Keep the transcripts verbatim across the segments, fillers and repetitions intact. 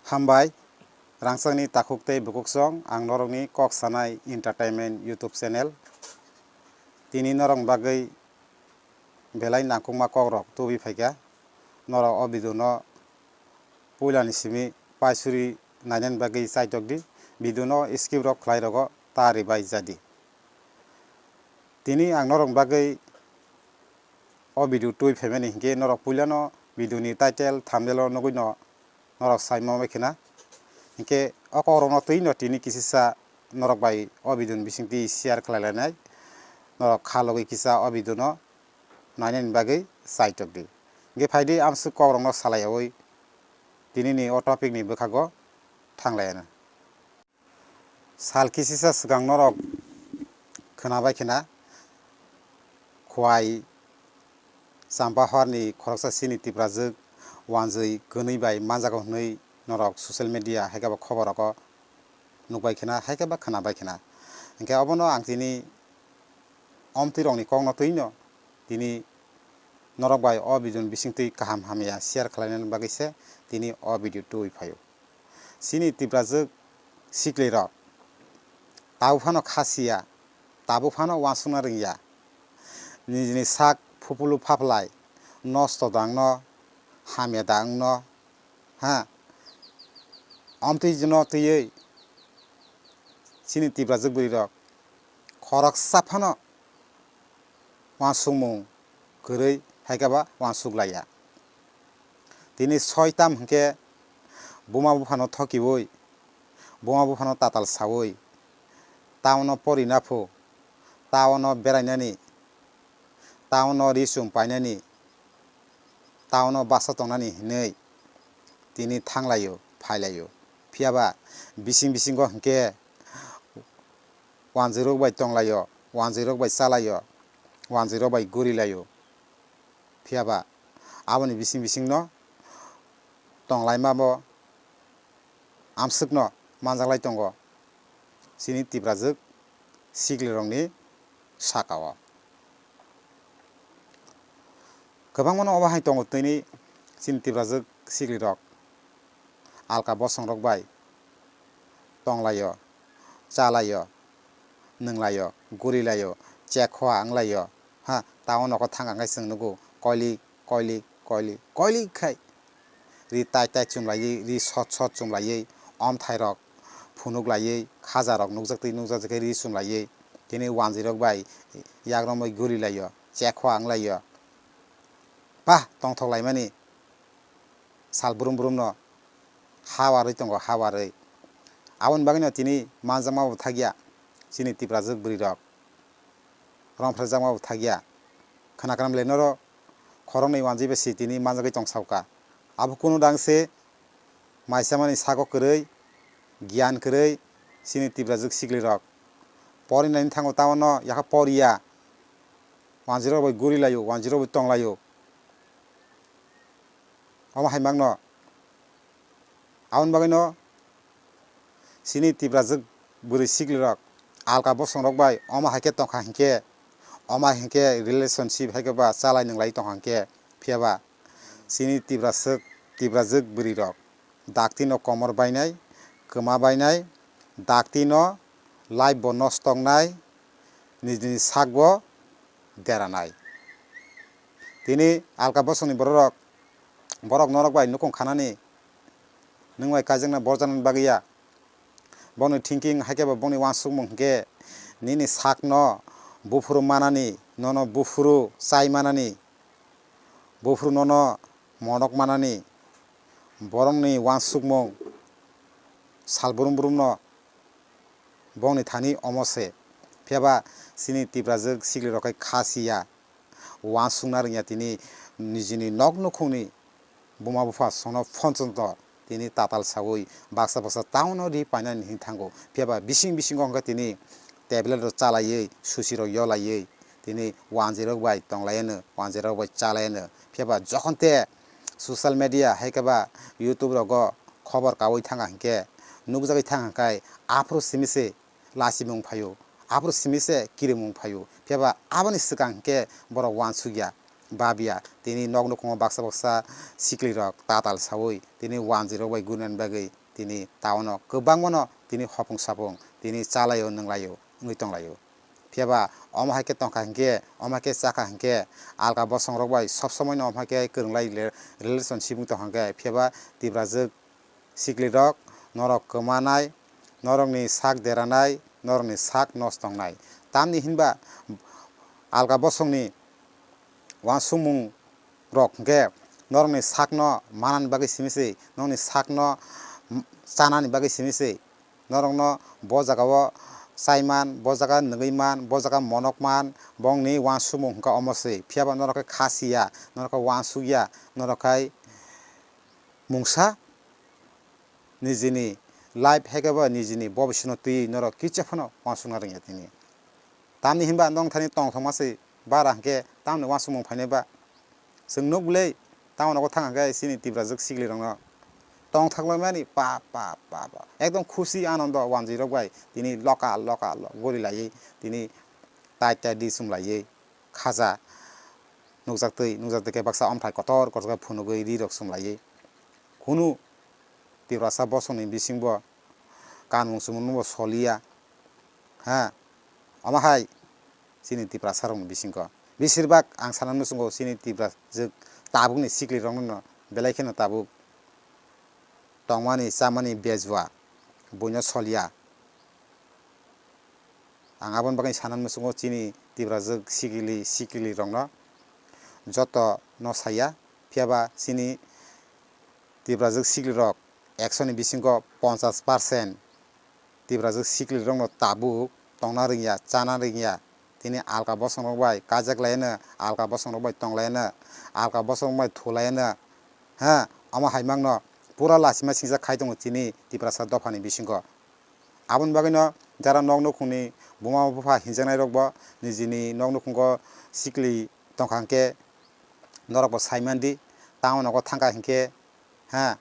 Hambai, rangchakni takhuk tei bukuksong, ang norokni Kok Sanai Entertainment YouTube channel. Tini norokni bagwi belai nangkukma kokrok tubui phaikha. Norok o video no puilani simi paisuri nainani bagwi chaitok di. Video no skip rok khlai rogo ta revise jadi. Tini ang norokni bagwi o video twi phaimani hinkhe norok puilano video ni title, thumbnail o nugwi no norok sai ma bai khna. Hinkhe o kokrokno twi no tini kisisa norok bai o video ni bisingtwi share khlai lainai. Norok kha logwi kisa o video no nainani bagwi chaitok di. Hinkhe phai di amswk kokrokno salaiyaui tini ni o topic ni bwkhago thang laiyana. Sal kisisa swkang norok khwnabai khna, Khwai Champahor ni khoroksa chini Tiprajwk wanjwi kwnwi bai manjago hwnwi norok social media hai khe bo khobor rogo nukbai khna, hai khe ba khwnabai khna. Hinkhe obono ang tini omtwi rokni kokno twi no tini norok bai o video ni bisingtwi kaham hamya share khlainani bagwi se tini o video twi phaio. Chini Tiprajwk siklirok tabuk phano khasiya, tabuk phano uansukna rwngya. Nijini sak phupulu phaplai nosto da wngno, hamya da wngno, ha? Omtwi no twiwi chini Tiprajwk bwrwirok khoroksa phano uansukmung kwrwi hai khe ba uansuk laiya. Tini soi tam hinkhe buma buphano thokiui, buma buphano tatal saui, taono pori naphu, taono berainani, taono ri chum painani, taono basa tongnani hinwi tini thang laio, phai laio. Phiya ba bising bisingo hinkhe wanjwirok bai tong laio, wanjwirok bai cha laio, wanjwirok bai guri laio. Phiya ba aboni bising bisingno tong laima bo amswkno manjak lai tongo chini Tiprajwk siklirokni saka o. Kwbangmano obo hai tongo tini chini Tiprajwk siklirok alka bosongrok bai tong laio, cha laio, nwng laio, guri laio, chekhoa wng laio, ha, tamo nogo thang khe chwng nugo koilik, koilik, koilik, koilik khai ri tai tai chum laiwi, ri sot sot chum laiwi, omthai rok phunuk laiwi, khaja rok nukjak twi nukjak khe ri chum laiwi, tini wanjwi rok bai yak romwi guri laio, chekhoa wng laio, bah tongthok laimani sal brum brum no ha warwi tongo, ha warwi. Aboni bagwino tini manjakma bo thakya chini Tiprajwk bwrwi rok. Romphrejakma bo thakya. Khna khna le noro khoroknwi wanjwi bai si tini manjagwi tong sauka. Abo kunu dang se maisamani sago kwrwi, giyan kwrwi chini Tiprajwk siklirok. Porinani thango tamo no yakha poriya. Wanjwirok bai guri laio, wanjwirok bai tong laio. Omo hai mangno. Aboni bagwino chini Tiprajwk bwrwi siklirok alka bosongrok bai omo hai khe tongkha hinkhe, omo hai hinkhe relationship hai khe ba chalai nwnglai tongkha hinkhe, phiya ba chini Tipraswk, Tiprajwk bwrwirok dakti no komor bainai, kwma bainai, dakti no life bo nosto wngnai, nijini sak bo deranai. Tini alka bosongni bororok, borok norok bai nukung khanani, nwng bai kaijaknai borjaknani bagwi ya. Bongni thinking hai khe bo bongni uansukmung hinkhe nini sakno buphuru manani, nono buphuru chai manani, buphuru nono monok manani, borokni uansukmung sal brum brumno bongni thani omo se. Phiya ba chini Tiprajwk siklirok khai kha si ya. Uansukna rwngya tini nijini nok nukhungni buma bupha sono phone chonto tini tatal saui baksa baksa town o ri painani hin thango. Phiya ba bising bisingo hwnkhe tini tablet rok chalaiwi, susi rok yolaiwi tini wanjwi rok bai tonglaiyano, wanjwi rok bai chalaiyano. Phiya ba jokhon te social media hai khe ba YouTube rogo khobor kaui thangkha hinkhe, nukjagwi thangkha hinkhe aphuru simi se lachimung phaio, aphuru simi se kirimung phaio. Phiya ba aboni swkang hinkhe borok uansukya. Babya tini nok nukhungo baksa baksa siklirok tatal saui tini wanjwirok bai gurnani bagwi tini taono kwbangmano tini hopung sapung tini chalaio nwnglaio wngwi tonglaio. Phiyaba omo hai khe tongkha hinkhe, omo hai khe chakha hinkhe, alka bosongrok bai sob somoino omo hai khe kwrwnglai le-, relationship wng tongkha hinkhe, phiyaba Tiprajwk siklirok norok kwmanai, norokni sak deranai, norokni sak nosto wngnai. Tamni hinba alka bosongni uansukmung rok hwnkhe norokni sakno manani bagwi simi se, norokni sakno chanani bagwi simi se, norokno bo jagao chaiman, bo jaga nwngwi man, bo jaga monok man, bongni uansukmung hwnkha omo se. Phiyaba norok khe kha siya, norok khe uansukya, norok khai mungsa nijini life haikhe ba nijini bobiswkno twi norok kicha phano uansukna rwngya tini. Tamni hinba nong thani tongthokma se bara hwnkhe tamni uansukmung phainai ba. Chwng nuk bwlai tamo nogo thang hwnkhe chini Tiprajwk siklirokno tongthoklaimani pa pa pa pa ekdom khusi anondo wanjwirok bai tini lokal lokal gori laiwi tini tai tai di chum laiwi khaja nukjaktwi nukjaktwi khe baksa omthai kotor kotor khe phunugwi ri rok chum laiwi. Kunu Tiprasa bosongni bisingbo kanmung chumungbo soliya, ha, omo hai chini Tiprasa rokni bisingo. Besirbak ang sana muchungo chini Tiprajwk tabukni siklirokno belai kheno tabuk tongmani chamani bejua buino soliya. Ang aboni bagwi sana muchungo chini Tiprajwk sikili sikili rokno joto no saya, phiyaba chini Tiprajwk sikili rok ekso ni bisingo ponchas percent Tiprajwk sikili rokno tabuk tongna rwngya, chana rwngya, tini alka bosong rok bai kajak laino, alka bosong rok bai tong laino, alka bosong rok bai thu laino, ha, omo hai mangno pura lachima singjak khai tongo chini Tiprasa dophani bisingo. Aboni bagwino jara nok nukhungni buma bupha hinjaknai rokbo nijini nok nukhungo sikli tongkha hinkhe norokbo saimandi, tamo nogo thangkha hinkhe, ha,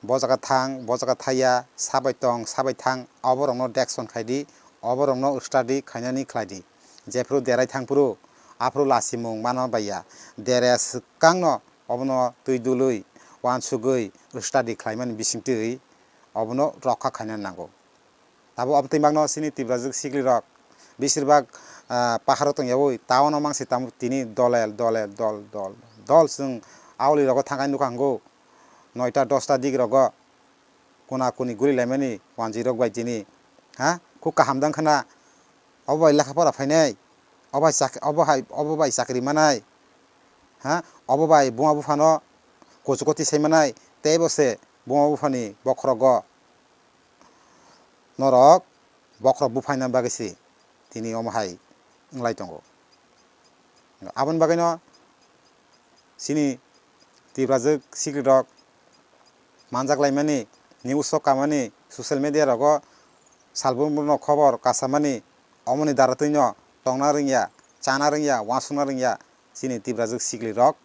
bo jaga thang, bo jaga thaya, sabai tong, sabai thang, oborokno direction khaidi, oborokno study khainani khlaidi. Jephuru derai thangphuru, aphuru lachimung manma baiya. Dere swkangno obono twi dului, uansugwi study khlaimani bisingtwi obono rokha khaina nango. Tabuk obo twi magno chini Tiprajwk siklirok besirbak, ah, paharo tongyaui town-o mangsi tamo tini dolel dolel dol dol dol chwng aolirogo thangkhe nukha hngo noita dosta digrogo kuna kuni guri laimani wanjwirok bai tini, ha, khuk kaham dang khna. Obo bai lekha pora phainai, obo bai chak-, obo hai, obo bai chakri manai, ha, obo bai buma buphano kuchukoti sai manai, teibo se buma buphani bokhorogo norok bokhorok buphaina bagwi se tini omo hai wnglai tongo. Aboni bagwino chini Tiprajwk siklirok manjak laimani, news o kamani, social media rogo salbrum no khobor kasamani, omoni daratwino tongna rwngya, chana rwngya, uansukna rwngya chini Tiprajwk siklirok.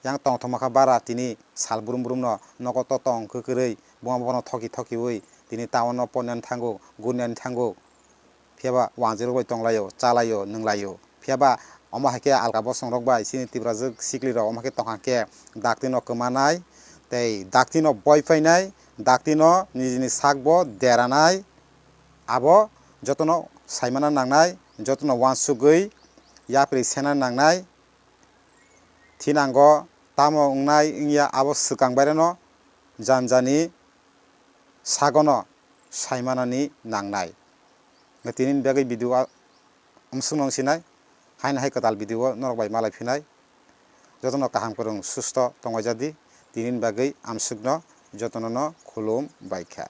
Yang tongthokma kha bara tini salbrum brumno nogo to tong kwkwrwi buma bono thoki thokiui tini town-o ponani thango, gurnani thango. Phiyaba wanjwirok bai tonglaio, chalaio, nwnglaio. Phiyaba omo hai khe alka bosongrok bai chini Tiprajwk siklirok omo hai khe tongkha khe daktino kwmanai tei daktino boi phainai, daktino nijini sakbo deranai. Abo jotono saimana nangnai, jotono uansugwi yapri sena nangnai. Thinango tamo wngnai wngya abo swkang baireno janjani sagono saimanani nangnai. Tini bagwi video a-, amsukno wngsinai, haino hai kwtal video o norok bai malai phinai. Jotono kaham kwrwng susto tongwai jadi, tini bagwi amsukno jotono no khulum bai kha.